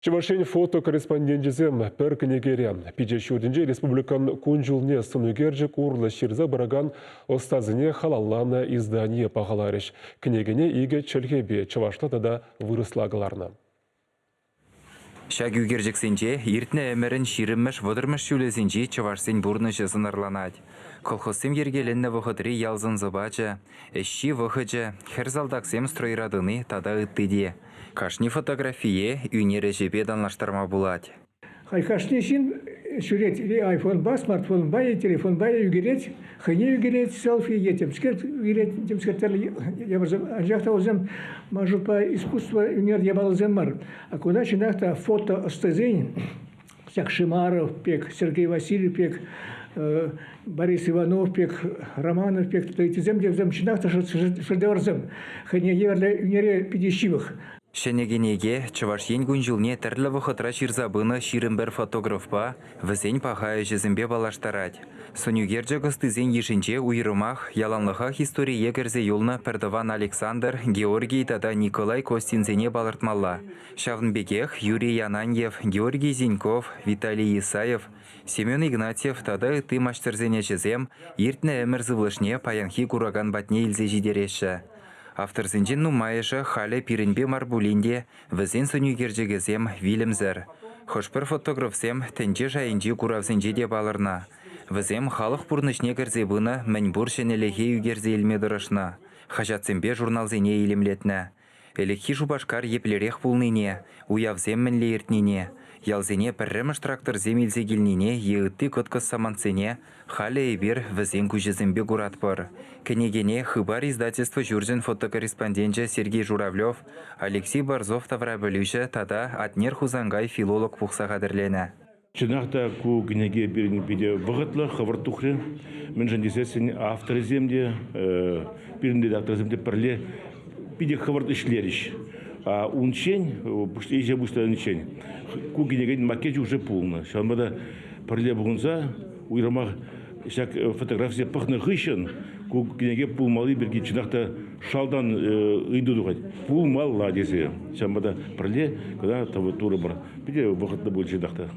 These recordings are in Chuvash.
Чӑваш Ен фото корреспонденчӗсем пӗр кӗнекере пичет ҫуртӗнче республикӑн кун-ҫулне сӑнӳкерчӗк урлӑ ҫырса пыракан ӑстасене халалланӑ издание пахаларӗҫ. Кӗнекене икӗ чӗлхепе чӑвашла тата вырӑсла кӑларнӑ. Ҫак ӳкерчӗксенче иртнӗ ӗмӗрӗн ҫирӗммӗш-вӑтӑрмӗш ҫулӗсенчи чӑвашсен пурнӑҫӗ сӑнарланать. Колхозсем йӗркеленнӗ вӑхӑтри ял сӑн-сӑпачӗ, ӗҫҫи вӑхӑчӗ, хӗр-салтаксем стройра тӑни тата ытти те. Кашни фотографие ӳнер ӗҫӗпе танлаштарма пулать. Халь кашни ҫын ҫӳрет или айфонпа, смартфонпа е телефонпа ӳкерет, хӑйне ӳкерет селфи е темскер ӳкерет, темскер тӗрлӗ япаласем. Анчах та вӗсем ман шутпа искусство ӳнер япаласем мар. А кунта чӑнах та фото ӑстисен ҫак Шимаров пек, Сергей Васильев пек, Борис Иванов пек, Романов пек ыттисем те вӗсем чӑнах та шедеврсем. Хӑйне евӗрлӗ ӳнере питӗ ҫывӑх. Ҫӗнӗ кӗнеке Чӑваш Ен кун-ҫулне тӗрлӗ вӑхӑтра ҫырса пынӑ 21 фотографпа, вӗсен паха ӗҫӗсемпе паллаштарать. Сӑнӳкерчӗк ӑстисен йышӗнче уйрӑмах яланлӑхах историе кӗрсе юлнӑ пӗртӑван Александр, Георгий тата Николай Костинсене палӑртмалла. Ҫавӑн пекех Юрий Ананьев, Георгий Зиньков, Виталий Исаев, Семен Игнатьев тата ытти маҫтӑрсен ӗҫӗсем иртнӗ ӗмӗр сывлӑшне паянхи куракан патне илсе ҫитереҫҫӗ. Авторсенчен нумайӑшӗ халӗ пирӗнпе мар пулин те вӗсен сӑнӳкерчӗкӗсем вилӗмсӗр. Хӑш-пӗр фотографсем тӗнче шайӗнчи куравсенче те палӑрнӑ. Вӗсем халӑх пурнӑҫне кӗрсе пынӑ мӗнпур ҫӗнӗлӗхе ӳкерсе илме тӑрӑшнӑ, хаҫатсемпе журналсене илемлетнӗ. Ӗлӗкхи Шупашкар еплерех пулнине, уявсем мӗнле иртнине, ялсене пӗрремӗш тракторсем илсе килнине е ытти кӑткӑс самантсене халӗ эпир вӗсен куҫӗсемпе куратпӑр. Кӗнекене Хыпар издательство ҫурчӗн фотокорреспонденчӗ Сергей Журавлев, Алексей Борзов таврапӗлӳҫӗ тата Атнер Хусанкай филолог пухса хатӗрленӗ. Чӑнах та ку кӗнеке пирӗн питӗ вӑхӑтлӑ, хӑвӑрт тухрӗ. Мӗншӗн тесессӗн авторӗсем те, пирӗн редакторсем те пӗрле питӗ хӑвӑрт ӗҫлерӗҫ. А унччен, ӗҫе пуҫланиччен, ку кӗнекен макечӗ уже пулнӑ. Ҫавӑнпа та пӗрле пухӑнса уйрӑмах ҫак фотографисене пӑхнӑ хыҫҫӑн ку кӗнеке пулмалли пирки чӑнах та шалтан ыйту тухать. Пулмалла тесе. Ҫавӑнпа та пӗрле кӑна турӑмӑр. Питӗ вӑхӑтлӑ пулчӗ чӑнах та.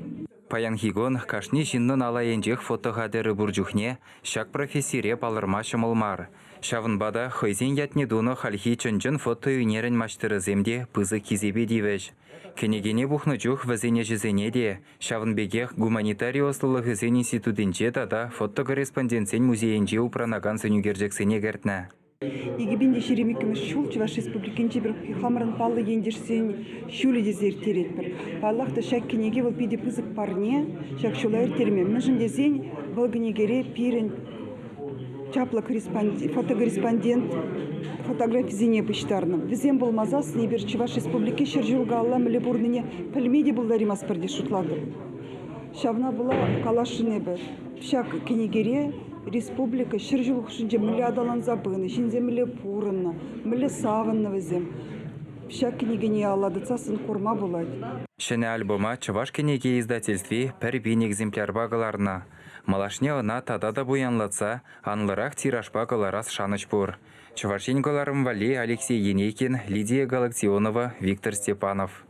Паянхи кун кашни ҫыннӑн ал айӗнчех фотохатӗрӗ пур чухне ҫак профессире палӑрма ҫӑмӑл мар. Ҫавӑнпа та хӑйсен ятне тунӑ хальхи чӑн-чӑн фотоӳнерӗн маҫтӑрӗсем те пысӑк хисепе тивӗҫ. Кӗнекене пухнӑ чух вӗсен ӗҫӗсене те, ҫавӑн пекех гуманитари ӑслӑлӑхӗсен институтӗнче тата фотокорреспондентсен музейӗнче упранакан сӑнӳкерчӗксене кӗртнӗ. 2022 ҫул Чӑваш Республикинчи пӗр хамӑрӑн паллӑ ентешсен ҫулӗ тесе ирттеретпӗр. Паллах та, ҫак кӗнеке вӑл питӗ пысӑк парне ҫак ҫула ирттерме. Мӗншӗн тесен вӑл кӗнекере пирӗн чаплӑ фотокорреспондент фотографисене пуҫтарнӑ. Вӗсем пулмасассӑн эпир Чӑваш Республики ҫӗршыв калла мӗнле пурӑннине пӗлме те пултараймастпӑр тесе шутлатӑп. Ҫавна пула каласшӑн эпӗ, ҫак кӗнекере республика 100 ҫул хушшинче мӗнле аталанса пынӑ, ҫынсем мӗнле пурӑннӑ, мӗнле савӑннӑ вӗсем. Ҫак кӗнекене алла тытсассӑн курма пулать. Ҫӗнӗ альбома Чӑваш кӗнеке издательстви пӗр пин экземплярпа кӑларнӑ. Малашне ӑна тата та пуянлатса анлӑрах тиражпа кӑларас шанӑҫ пур. Чӑваш Ен кӑларӑм валли Алексей Енейкин, Лидия Галактионова, Виктор Степанов.